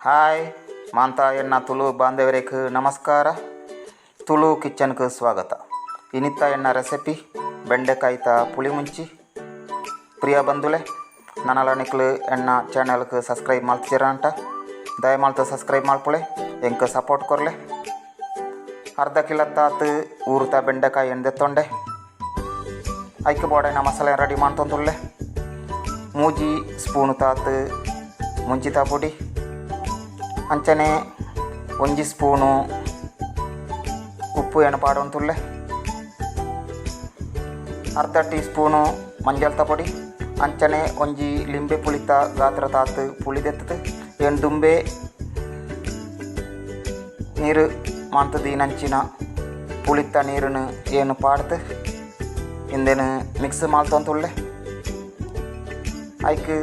Hi ಮಾಂತಾ ಎನ್ನ ತುಳು ಬಾಂಧವರಿಗೆ ನಮಸ್ಕಾರ. ತುಳು ಕಿಚನ್ಗೆ ಸ್ವಾಗತ. ಇನಿತ್ತ ಎನ್ನ ರೆಸಿಪಿ ಬೆಂಡೆಕಾಯಿತ ಪುಳಿ ಮುಂಚಿ. ಪ್ರಿಯ ಬಂಧುಲೆ, ನನಲ ನಿಕ್ಲು ಎನ್ನ ಚಾನಲ್ಗೆ ಸಬ್ಸ್ಕ್ರೈಬ್ ಮಲ್ತಿರ ಅಂಟ ದಯಮಾಲ್ತ ಸಬ್ಸ್ಕ್ರೈಬ್ ಮಲ್ಪುಲೆ, ಎಂಕ್ ಸಪೋರ್ಟ್ ಕೊರ್ಲೆ. ಅರ್ಧ ಕಿಲೋ ತಾತ್ ಊರುತ ಬೆಂಡೆಕಾಯಿ ಎಣ್ಣೆ ಐಕ್ ಬೋಡೈನ ಮಸಾಲೆ ರೆಡಿ ಮಾಡ್ತೊಂದುಲ್ಲೆ. ಮೂಜಿ ಸ್ಪೂನು ತಾತ್ ಮುಂಚಿತ ಪುಡಿ, ಅಂಚನೆ ಒಂಜಿ ಸ್ಪೂನು ಉಪ್ಪು ಎಣ್ಣೆ ಪಾಡೊಂತುಲ್ಲೆ, ಅರ್ಧ ಟೀ ಸ್ಪೂನು ಮಂಜಲ್ತ ಪೊಡಿ, ಅಂಚನೆ ಒಂಜಿ ಲಿಂಬೆ ಪುಳಿತ ಗಾತ್ರ ತಾತ್ ಪುಳಿ ದೆತ್ತದು ಏನು ದುಂಬೆ ನೀರು ಮಾಂತದೀನಂಚಿನ ಪುಳಿತ ನೀರನ್ನು ಏನು ಪಾಡ್ತು ಇಂದೇನು ಮಿಕ್ಸ್ ಮಾಲ್ತೊಂತುಲ್ಲೆ. ಐಕ್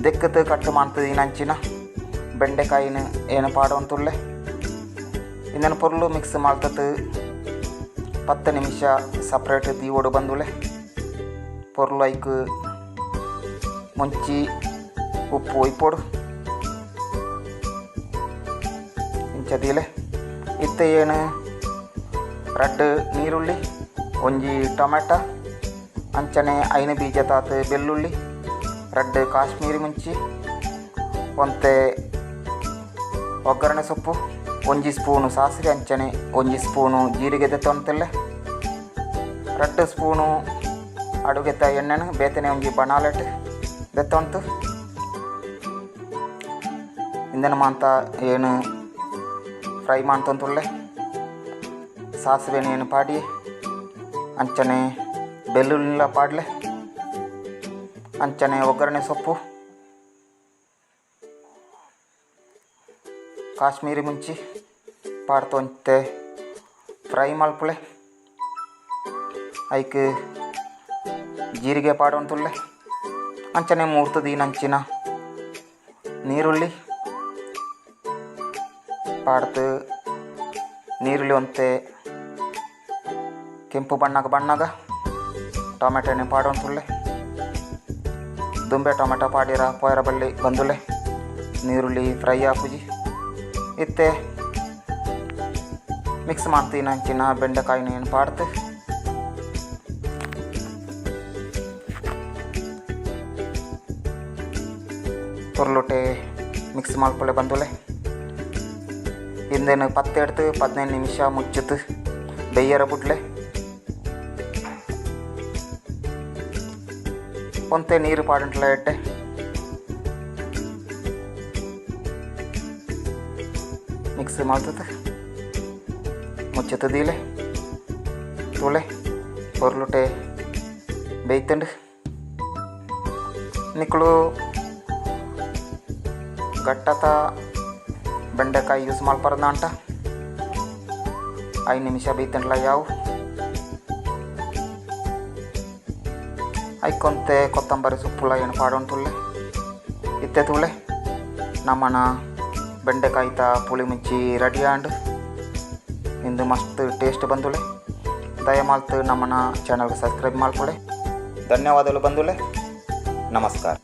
ದೆಕ್ಕത്ത് ಕಟ್ ಮಾಡ್ತದೀನಂಚಿನ ಬೆಂಡೆಕಾಯಿನ ಏನು ಪಾಡೊಂತುಲ್ಲೆ. ಇಂದನ ಪೊರ್ಲು ಮಿಕ್ಸ್ ಮಾಲ್ತತ್ತು 10 ನಿಮಿಷ ಸಪ್ರೇಟ್ ದೀವೋಡು ಬಂದುಲೆ. ಪೊರ್ಲು ಐಕ್ ಮುಂಚಿ ಉಪ್ಪು ಇಪ್ಪೊಡು ಇಂಚದೀಲೆ. ಇತ್ತೆ ಏನು ರಡ್ಡ್ ನೀರುಳ್ಳಿ, ಒಂಜಿ ಟೊಮೆಟೊ, ಅಂಚನೆ ಐನು ಬೀಜ ತಾತ್ ಬೆಳ್ಳುಳ್ಳಿ, ರಡ್ಡ್ ಕಾಶ್ಮೀರಿ ಮುಂಚಿ, ಒಂತೆ ಒಗ್ಗರಣೆ ಸೊಪ್ಪು, ಒಂಜಿ ಸ್ಪೂನು ಸಾಸಿವೆ, ಅಂಚನೆ ಒಂಜಿ ಸ್ಪೂನು ಜೀರಿಗೆ ದೆತ್ತೊಂತಲ್ಲೆ, ರಡ್ಡ್ ಸ್ಪೂನು ಅಡುಗೆತ ಎಣ್ಣೆನು ಬೇತನೆ ಒಂಜಿ ಬಣಾಲೆಟ್ ದೆತ್ತೊಂತು. ಇಂದನ ಮಾಂತ ಏನು ಫ್ರೈ ಮಾಡ್ತೊಂತುಲ್ಲೆ. ಸಾಸಿವೆನ ಏನು ಪಾಡಿ, ಅಂಚನೆ ಬೆಳ್ಳುಳ್ಳಿಲ ಪಾಡ್ಲೆ, ಅಂಚನೆ ಒಗ್ಗರಣೆ ಸೊಪ್ಪು, ಕಾಶ್ಮೀರಿ ಮುಂಚಿ ಪಾಡ್ತೊಂತೆ ಫ್ರೈ ಮಲ್ಪುಲೆ. ಐಕ್ ಜೀರಿಗೆ ಪಾಡೊಂತುಲ್ಲೆ, ಅಂಚನೆ ಮೂರ್ತು ದೀನಂಚಿನ ನೀರುಳ್ಳಿ ಪಾಡ್ತು ನೀರುಳ್ಳಿ ಒಂತೆ ಕೆಂಪು ಬಣ್ಣಗ ಬಣ್ಣಗ ಟೊಮೆಟೊನೆ ಪಾಡೊಂತುಲ್ಲೆ. ದುಂಬೆ ಟೊಮೆಟೊ ಪಾಡಿರ ಪೋಯರ ಬಳ್ಳಿ ಬಂದುಲೆ ನೀರುಳ್ಳಿ ಫ್ರೈ ಆಪುಜಿ. ಇತ್ತೆ ಮಿಕ್ಸ್ ಮಾಡ್ತೀನಿ ಅಂಚಿನ ಬೆಂಡೆಕಾಯಿನ ಏನು ಪಾಡ್ತು ಪೊರ್ಲುಟೆ ಮಿಕ್ಸ್ ಮಲ್ಪುಲೆ ಬಂದುಲೆ. ಇಂದೇನು 10 ಎಡ್ತು 15 ನಿಮಿಷ ಮುಚ್ಚುತ್ತು ಬೆಯ್ಯರ ಬುಡ್ಲೆ. ಒಂತೆ ನೀರು ಪಾಡಂಟ್ಲ ಎಡ್ಡೆ ಮಿಕ್ಸ್ ಮಾಡ್ತದೆ ಮುಚ್ಚುತ್ತದೀಲೆ. ತೂಲೆ ಪೊರ್ಲುಟೆ ಬೇಯ್ತಂಡು. ನಿಕ್ಲು ಗಟ್ಟತ ಬೆಂಡೆಕಾಯಿ ಯೂಸ್ ಮಲ್ಪರದ ಅಂಟ 5 ನಿಮಿಷ ಬೇಯ್ತಂಡ್ಲ ಯಾವು. ಐಕೊಂತೆ ಕೊತ್ತಂಬರಿ ಸೊಪ್ಪುಲ ಏನು ಪಾಡೊಂತುಲ್ಲೆ. ಇತ್ತೆ ತೂಲೆ ನಮ್ಮನ ಬೆಂಡೆಕಾಯಿತ ಪುಳಿ ಮುಂಚಿ ರೆಡಿ ಆಂಡ್ ಇಂದು ಮಸ್ತ್ ಟೇಸ್ಟ್ ಬಂದುಲೆ. ದಯಮಾಲ್ತು ನಮ್ಮನ ಚಾನಲ್ಗೆ ಸಬ್ಸ್ಕ್ರೈಬ್ ಮಾಡ್ಕೊಳ್ಳೆ. ಧನ್ಯವಾದಗಳು ಬಂದುಲೆ. ನಮಸ್ಕಾರ.